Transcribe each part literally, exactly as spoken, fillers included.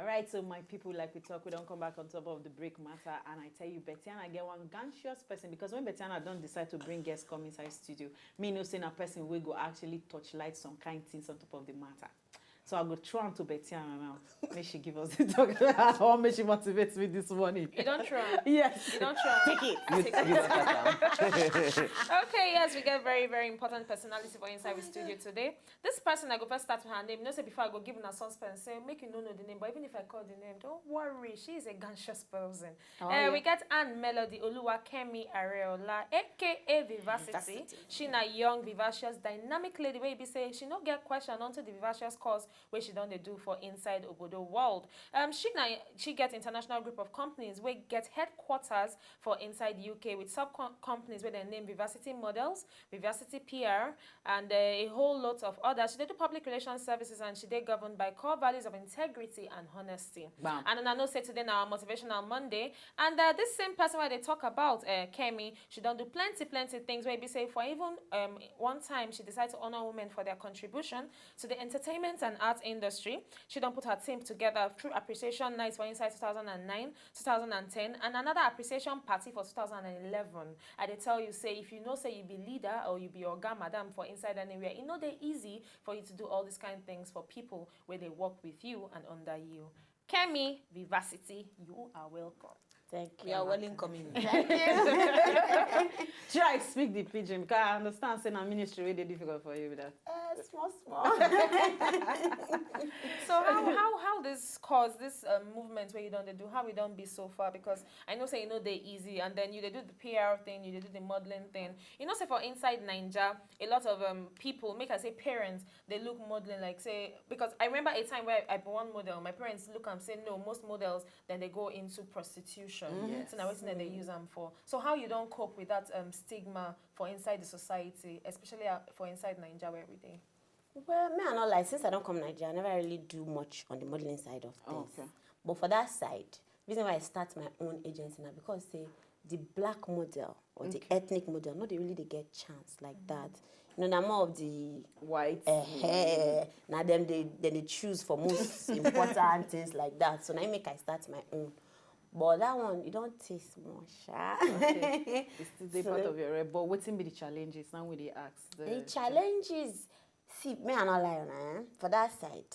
All right, so my people, like we talk, we don't come back on top of the break matter, and I tell you, Betiana get one ganchious person, because when Betiana don't decide to bring guests come inside studio, me no say na person we go actually touch light some kind things on top of the matter. So I go throw am to Betiana now. May she give us the talk. I want may she motivate me this morning. You don't try. Yes. You don't try. Take it. You, you look at them. Okay, yes, we get very, very important personality for inside the studio today. This person, I go first start with her name. You know, say before I go give her suspense, say make you no know the name, but even if I call the name, don't worry. She is a ganchious person. Oh, Uh, yeah. We get Anne Melody Oluwakemi Areola, A K A Vivacity. Vivacity. She na young, vivacious, dynamic lady wey be say she no get question onto the vivacious cause wey she don dey do for inside obodo world. Um, she na she get international group of companies wey get headquarters for inside U K with sub companies wey dem name Vivacity Models, Vivacity P R, and uh, a whole lot of others. She dey do public relations services and she dey governed by core values of integrity and honesty. Bam. And I know say today na our motivational Monday. And uh, this same person wey I dey talk about, uh, Kemi, she don do plenty, plenty things wey be say for even um, one time she decide to honor women for their contribution to the entertainment and art industry. She don put her team together through appreciation nights for inside two thousand and nine, two thousand and ten, and another appreciation party for two thousand and eleven. I dey tell you say if you know say you be leader or you be oga madam for inside anywhere, e no dey easy for you to do all these kind things for people wey dey work with you and under you. Kemi Vivacity, you are welcome. Thank you. We are well incoming. Try speak the pidgin, because I understand say na ministry wey dey difficult for you with that. Uh, small, small. So how how how this cause, this um, movement where you don't do, how we don't be so far? Because I know say you know they easy, and then you they do the P R thing, you they do the modeling thing. You know, say for inside Niger, a lot of um, people, make I say parents, they look modeling like say, because I remember a time where I be one model, my parents look and say no, most models then they go into prostitution. Yes. So now what's then they use them for? So how you don't cope with that um, stigma for inside the society, especially uh, for inside Nigeria where we dey? Well, me I not lie. Since I don't come Nigeria, I never really do much on the modeling side of things. Okay. But for that side, reason why I start my own agency now because say the black model or the Okay. ethnic model, no, they really they get chance like that. You know, now more of the White. uh, hair. Now them they then they choose for most important things like that. So now make I start my own. But that one, you don't taste much. Sha. It's still the So- part of your rep, but wetin be the challenges now we dey ask? The challenges, see, me I not lie on eh? For that side.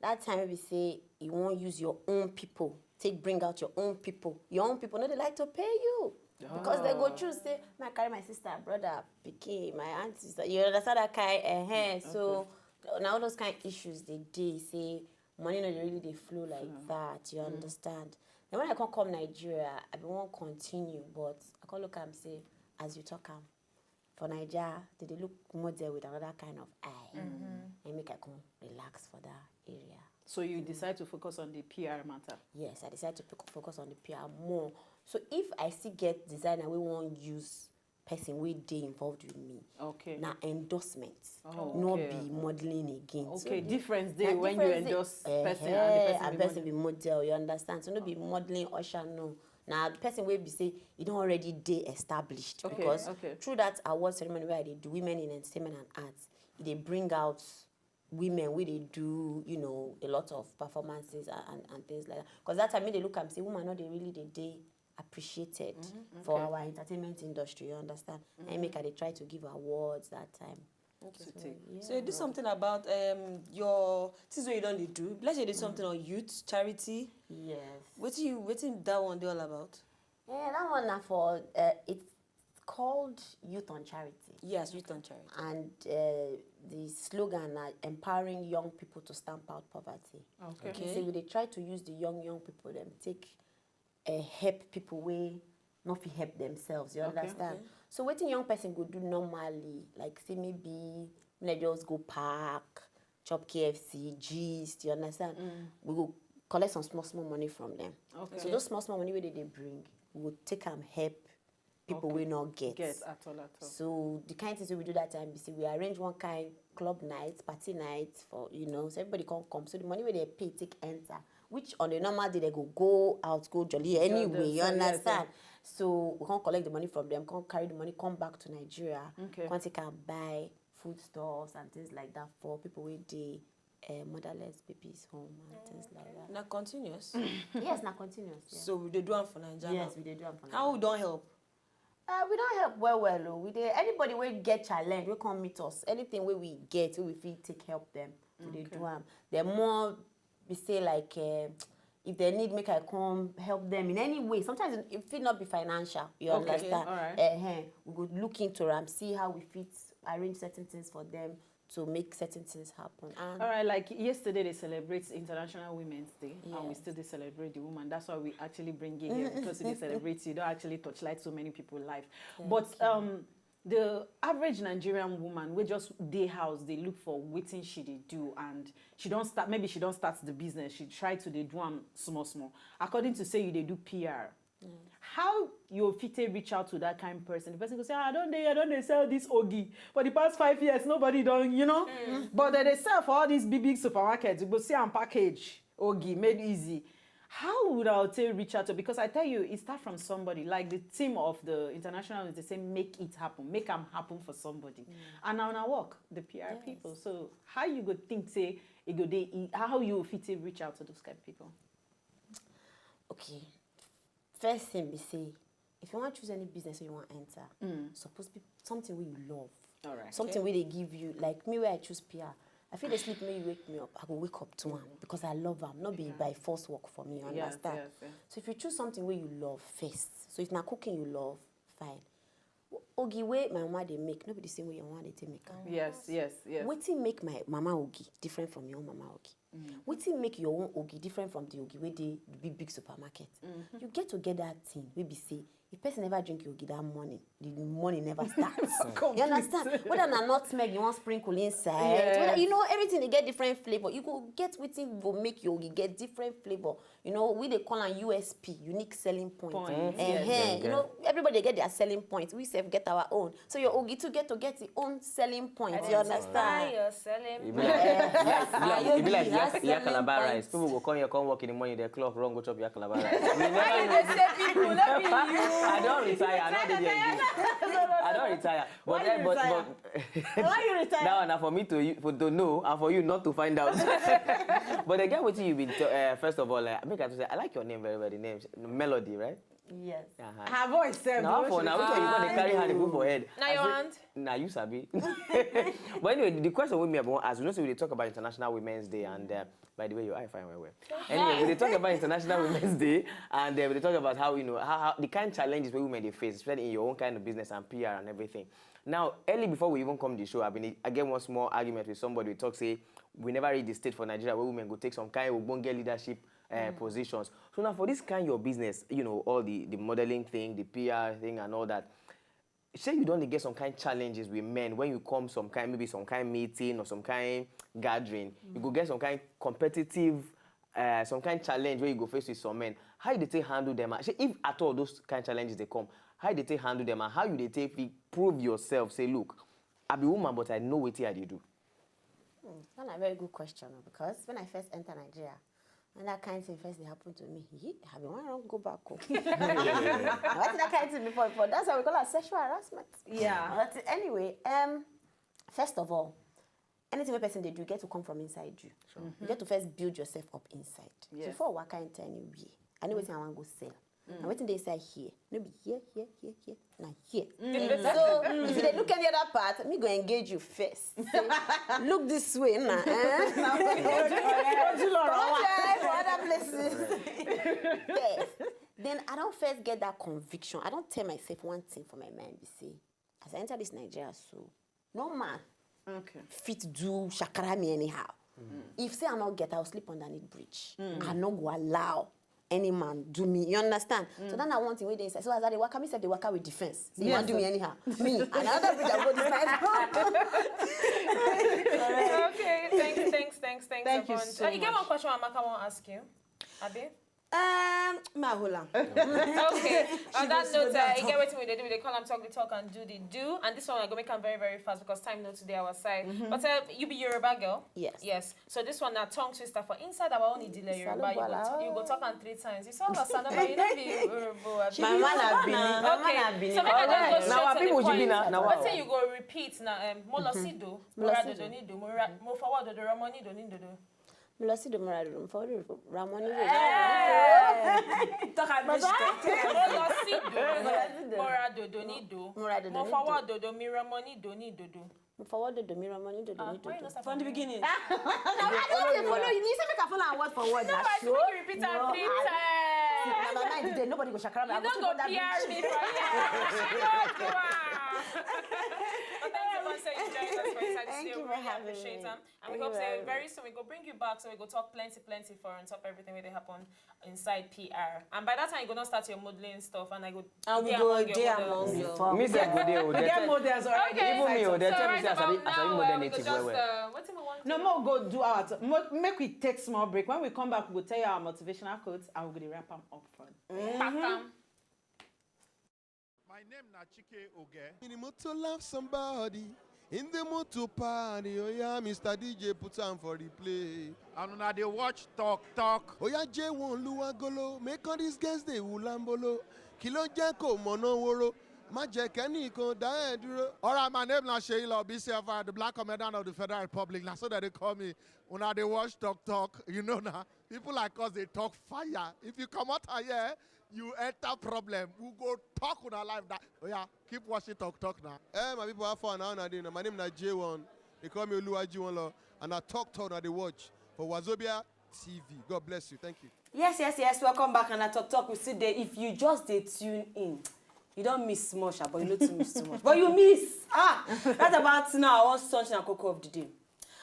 That time we say you won't use your own people, take bring out your own people. Your own people, no, they like to pay you because they go choose say, "My carry my sister, brother, pikin, my auntie." So you understand that kind? Uh-huh. So now all those kind issues they dey say money no dey really they flow like that. You understand? Then when I come come Nigeria, I be won't continue, but I come look and say, as you talk am, for Nigeria, they dey look model with another kind of eye, and make I come relax for that area. So you decide to focus on the P R matter. Yes, I decided to pick, focus on the P R more. So if I still get designer we won't use person we they involved with me. Okay. Now endorsement, Oh, not okay. Be modeling again. So Okay, the- difference na there when you difference dey- endorse Eh, person eh, and the person, and be person model. Be model, you understand? So no be modeling usher, no. Now the person will be say you don't already dey established Okay, because okay. Through that award ceremony where I dey do women in entertainment and arts, they bring out women where they do you know a lot of performances and, and, and things like that. Because that time me they look and say woman no they really they dey appreciated for Okay. our entertainment industry. You understand? And make I they try to give awards that time. To take. Yeah. So you do something about um your things wey you don dey do. Let's say you do something on youth charity. Yes. Wetin you wetin that one dey all about? Yeah, that one na for uh, it's called Youth on Charity, Yes, youth on charity. and uh, the slogan na empowering young people to stamp out poverty. Okay. Okay. So we dey try to use the young young people them take uh, help people wey no fit help themselves. You Okay. Understand? So wetin young person go do normally, like say maybe when they just go park, chop K F C, gist. You understand? We go collect some small small money from them. Okay. So those small small money wey they dey bring, we go take am help people Okay. wey no get. Get at all, at all. So the kind things we do that time be say we arrange one kind club night, party night for you know, so everybody can come. So the money where they pay take enter, which on a normal day they go go out, go jolly anyway. You understand, yes, Understand? So we can't collect the money from them, can't carry the money, come back to Nigeria, Okay. Can't take and buy foodstuffs and things like that for people where they uh, motherless babies home and things like that. Na continuous. Yes, na continuous. Yes. So we dey do am for Naija. Yes, Now. We dey do am for How Naija. We don help? Uh, we don help well well o. We dey, anybody wey get challenge, wey come meet us, anything wey we get, wey we fit take help them, we dey do am. The more we say, like, uh, if they need make I come help them in any way, sometimes it fit not be financial. You Okay, understand? All right. Uh-huh. We go look into am, see how we fit arrange certain things for them to make certain things happen. And All right, like yesterday they celebrate International Women's Day, and we Yes. Still they celebrate the woman. That's why we actually bring you here because they celebrate you. You don't actually touch light so many people life. Thank But you. um, the average Nigerian woman, we just day house, they look for waiting she they do, and she don't start. Maybe she don't start the business. She try to they do am small small. According to say you they do P R. How you fit take reach out to that kind of person? The person go say, "Ah, I don't dey, I don't dey sell this ogi for the past five years. Nobody don't, you know." But then they sell for all these big big supermarkets. You go see and package ogi made easy. How would I take reach out to? Because I tell you, it start from somebody. Like the team of the international is they say, "Make it happen, make them happen for somebody." And now I work the P R Yes. People. So how you go think say it go dey? How you fit take reach out to those kind of people? Okay, first thing be say, if you want to choose any business you want enter, suppose be something wey you love. All right. Something wey dey give you, like me, wey I choose P R. I feel they sleep, may you wake me up. I go wake up to am because I love am. Not be by force work for me. You Yes, understand? Yes, yes. So if you choose something wey you love first, so if na cooking you love, fine. Ogi wey my mama dey make, no be the same way your mama dey take make am. Yes, yes, yes. Wetin make my mama ogi different from your own mama ogi? Wetin make your own ogi different from the ogi wey dey the big big supermarket? You get to get that thing wey be say if person never drink your ogi that morning, the morning never starts. You understand? Whether na nutmeg you wan sprinkle inside, Yes. Whether, you know, everything dey get different flavor. You go get wetin go make your ogi get different flavor. You know, we dey call am U S P, unique selling point. Point, Eh, yes. You know, everybody get their selling point. We sef get our own. So your ogi too get to get the own selling point. You Identify understand? Your selling You be point. like, you be like, you be like, you be like Yes, Iya, Iya selling Calabar point. Rice. People go come here, come work in the morning, they clock, run, go chop Iya Calabar Rice. You never Why you know. dey say people? No be you. I don't retire. I don't dey there again. I don't retire. But Why then, you but, retire? but Why you retire? That one na for me to you, for to know and for you not to find out. But again, what you been? Uh, first of all, uh, make I say I like your name very well. The name Melody, right? Yes. Uh-huh. Her voice sef. Now The for way now, she which one you go dey carry hand put for head? Na I your say- hand? Nah, you sabi. But anyway, the question with me about, as you know, so we dey talk about International Women's Day, and uh, by the way, your eye fine well well. Anyway, we dey talk about International Women's Day, and uh, we dey talk about how, you know, how, how the kind of challenges wey women dey face, especially in your own kind of business and P R and everything. Now, early before we even come the show, I been I get one small argument with somebody. We talk say we never reach the state for Nigeria where women go take some kind of ogbonge leadership uh, positions. So now for this kind of your business, you know, all the the modeling thing, the P R thing, and all that. Say you don't get some kind challenges with men when you come some kind, maybe some kind meeting or some kind gathering. You go get some kind competitive, uh, some kind challenge where you go face with some men. How you dey take handle them? Say if at all those kind challenges they come, how you dey take handle them, and how you dey take fit prove yourself? Say, look, I be woman, but I know wetin I dey do. Hmm, that's a very good question, oh, because when I first enter Nigeria, and that kind of thing first dey happen to me, yee, I be wan run go back home. What that kind of thing before, before? That's why we call it sexual harassment. Yeah. But anyway, um, first of all, anything a person dey do, you get to come from inside you. You get to first build yourself up inside. Yes. Before I can enter anywhere, I know wetin I wan go sell. And wetin dey inside here, no be here, here, here, here, na here. So if you dey look any other part, me go engage you first. Say, look this way now. Eh? Don't try for other places. Yes. Then I don't first get that conviction. I don't tell myself one thing for my mind. Be say, as I enter this Nigeria, so no man Okay. fit do shakara me anyhow. If say I no get, I'll sleep underneath bridge. I no go allow any man do me. You understand? So that's one thing wey dey inside. So as I dey waka, me sef dey waka with defense. Say, you Yes, wan do sir. Me anyhow? Me, another bridge I go this night. Okay, thanks, thanks, thanks, thanks. Thank you Yvonne. So Uh, you get much. One question Amaka wan ask you, Abi? Um, my hola. Okay. On that note, uh, you get wetin we dey do. We dey call am talk the talk and do the do. And this one I go make am very very fast because time no today our side. But uh, you be Yoruba girl. Yes. Yes. So this one na tongue twister for inside our own Idile Yoruba. You go, you go talk am three times. You saw Salama, you no be Yoruba. My man have been. My man Okay. have been. So make I just go straight Now our to people the should be point. now. Now Wetin what? You go repeat na um, mo lọ sí do, mo ra dodo ní do, mo ra mo fọwọ́ dodo rọmọ ní do ní dodo. Mo lọ sí Domora Dodo, mo fọwọ́ Dodo Ramon ní Dodo. Talk and be straight. Mo lọ sí do, mo ra dodo ní do, Mo ra dodo mo ní fọwọ́ dodo mi rọmọ ní do ní dodo. Mo fọwọ́ Dodo mi Ramon ní Dodo ní Why you Dodo. no start From the beginning. I don't dey follow you. You say make I follow am word for word. No, Na I show. make you repeat am three times. Na my mind dey. Nobody go shakara me. You I go no sit go under P R bridge. me for here. You no do am. But thank you for saying you joined us for inside the Thank studio. you We for really having appreciate me. am. And we Thank hope you say very very soon we go bring you back so we go talk plenty, plenty for on top everything wey dey happen inside P R. And by that time you go don start your modeling stuff and I go And we dey go among your dey models. among you. Me sef go dey o. They Get tell- models already. Okay. Even me o, they So tell me right say I sabi, about I sabi now, modern uh, we native go well just, well. uh, wetin we wan No do? More go do our t- mo- make we take small break. When we come back, we go tell you our motivational quotes and we go dey wrap am up for. Pack am. My name na Chike Oge. In the mood to love somebody, in the mood to party. Oh yeah, Mister D J put on for the play. And una dey watch Talk Talk. Oh yeah, J one Luagolo, make all these girls dey ulambolo. Kí ló jẹ́ kó mọ̀nà woro, má jẹ́ kẹ́nìkan dá ẹ dúró. All right, my name na Seyi Law, B C F I, the black comedian of the Federal Republic. Na so that they call me. Una dey watch Talk Talk, you know na. People like us dey talk fire. If you comot here, you enter problem. We go talk una life that. Oh yeah, keep watching Talk Talk now. Eh, my people, how far now? Una dey now? My name na J one. They call me Oluwaji One Law, and I Talk Talk na dey watch for Wazobia T V. God bless you. Thank you. Yes, yes, yes. Welcome back, and I talk talk. We sit there. If you just dey tune in, you don't miss much, ah, but you know too miss too much. But you miss. Ah, that's about now. I want sunshine and cocoa of the day.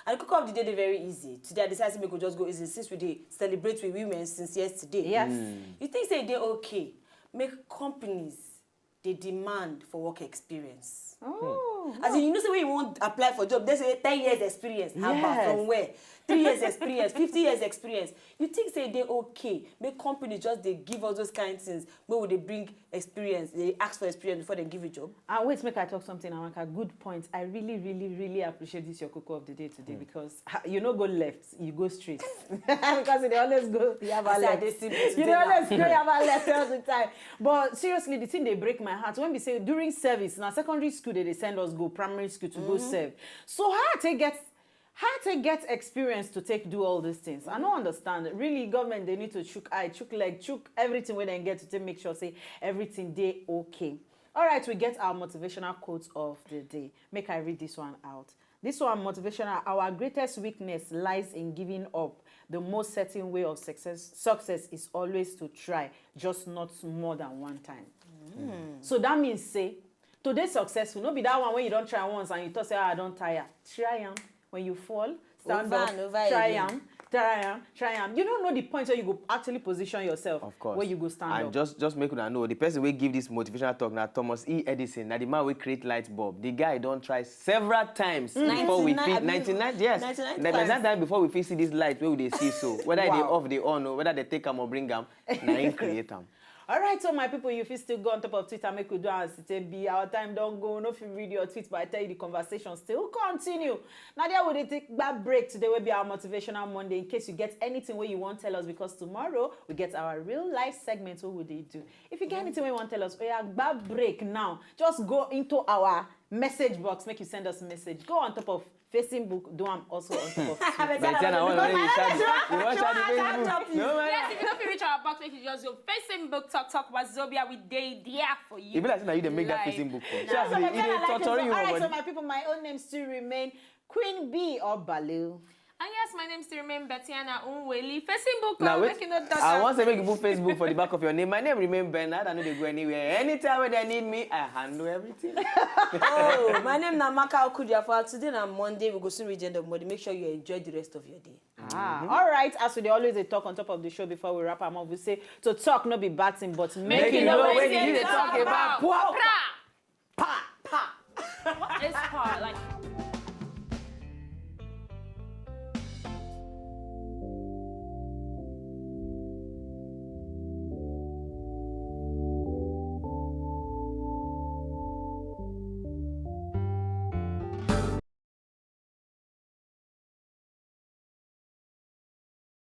And the cocoa of the day dey very easy. Today I decided to make we just go easy since we dey celebrate with women since yesterday. Yes. You think say e dey okay make companies dey demand for work experience? Oh. As in, you know say when you wan apply for job, they say ten years experience. Haba, Yes. From where? Three years experience, fifty years experience. You think say e dey okay make company just dey give us those kind things wey we dey bring experience, dey ask for experience before they give you job? And wait, make I talk something, Amaka. Good point. I really, really, really appreciate this your cocoa of the day today because ha, you no go left, you go straight. Because they always go yaba I say I left. dey simple You today dey now. Always go yaba left all the time. But seriously, the thing dey break my heart when we say during service, now secondary school they dey send us go primary school to go serve. So how take get how take get experience to take do all these things? I don't understand. Really, government they need to chook eye, chook leg, chook everything where they get to take make sure say everything dey okay. All right, we get our motivational quote of the day. Make I read this one out. This one motivational. Our greatest weakness lies in giving up. The most certain way of success success is always to try, just not more than one time. So that means say to dey successful, no be that one when you don't try once and you talk say, "Ah, I don't tire." Try am. When you fall, stand Over up, and over try again. Am, try am, try am. You don't know the point where you go actually position yourself. Of course. Where you go stand And up. Just just make una know the person wey give this motivational talk na Thomas E. Edison, na the man wey create light bulb. The guy don try several times before we Ninety-nine, fit I believe. ninety-nine. Yes, Ninety-nine na times. Ninety-nine before we fit see this light wey we dey see so. Whether e dey Wow. Off, dey on, or whether they take am or bring am, na him create am. All right, so my people, you fit still go on top of Twitter, make we do as it take be. Our time don't go, no fit read your tweets, but I tell you the conversation still continue. Now there we dey take that break today will be our motivational Monday. In case you get anything where you want tell us, because tomorrow we get our real life segment. What would they do? If you get anything where you want tell us, oh yeah, that break now. Just go into our message box, make you send us a message. Go on top of Facebook, do am also on top of Twitter. But then I want to know you start the, you want start the Facebook. No man. Yes, if you don't feel reach our box, make you just go Facebook talk talk Wazobia, we dey there for you. E be like say na you dey make that Live. Facebook for. Yes, Seriously, my e dey people, I like it. torture you All right, for so body. My people, my own name still remain Queen B or Baloo. And yes, my name still remain Betiana Unweli. Facebook, Now uh, wait, make you know that. I want to make you put Facebook for the back of your name. My name remain Bernard. I know they go anywhere. Anytime when they need me, I handle everything. Oh, my name na Maka Okudia. For today na Monday, we go soon reach the end of Monday. Make sure you enjoy the rest of your day. Ah, all right. As we dey always dey talk on top of the show before we wrap am up, we say to talk no be bad thing, but make, Make you you know know when when you you need dey to talk talk about about. poor. Pra! Pa, pa. What is power? Like